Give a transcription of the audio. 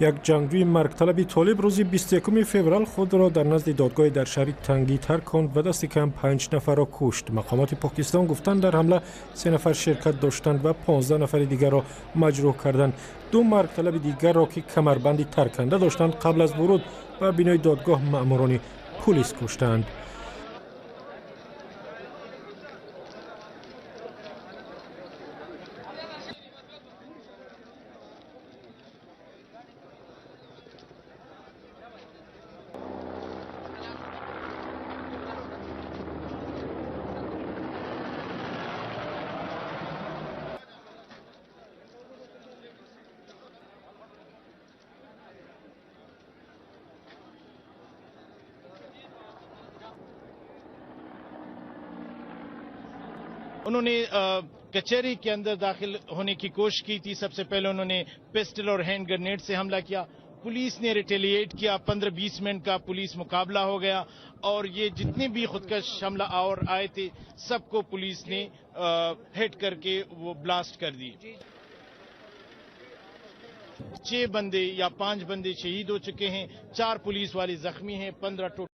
Як ҷангҷӯи маргталаби толиб рӯзи 21 феврал худро дар назди додгоҳе дар шаҳри Тангӣ тарконд ва дасти кам панҷ нафарро кушт. Мақомоти Покистон гуфтанд, дар ҳамла се нафар ширкат доштанд ва 15 нафари дигарро маҷрӯҳ карданд. Ду маргталаби дигарро, ки камарбанди тарканда доштанд, қабл аз вуруд ба бинои додгоҳ маъмурони пулис куштанд. उन्होंने कचहरी के अंदर दाखिल होने की कोशिश की थी। सबसे पहले उन्होंने पिस्टल और हैंड ग्रेनेड से हमला किया। पुलिस ने रिटेलिएट किया। 15-20 मिनट का पुलिस मुकाबला हो गया और ये जितने भी खुदकश हमला और आए थे, सबको पुलिस ने हिट करके वो ब्लास्ट कर दी। छह बंदे या पांच बंदे शहीद हो चुके हैं, चार पुलिस वाले जख्मी हैं, 15 टोटल।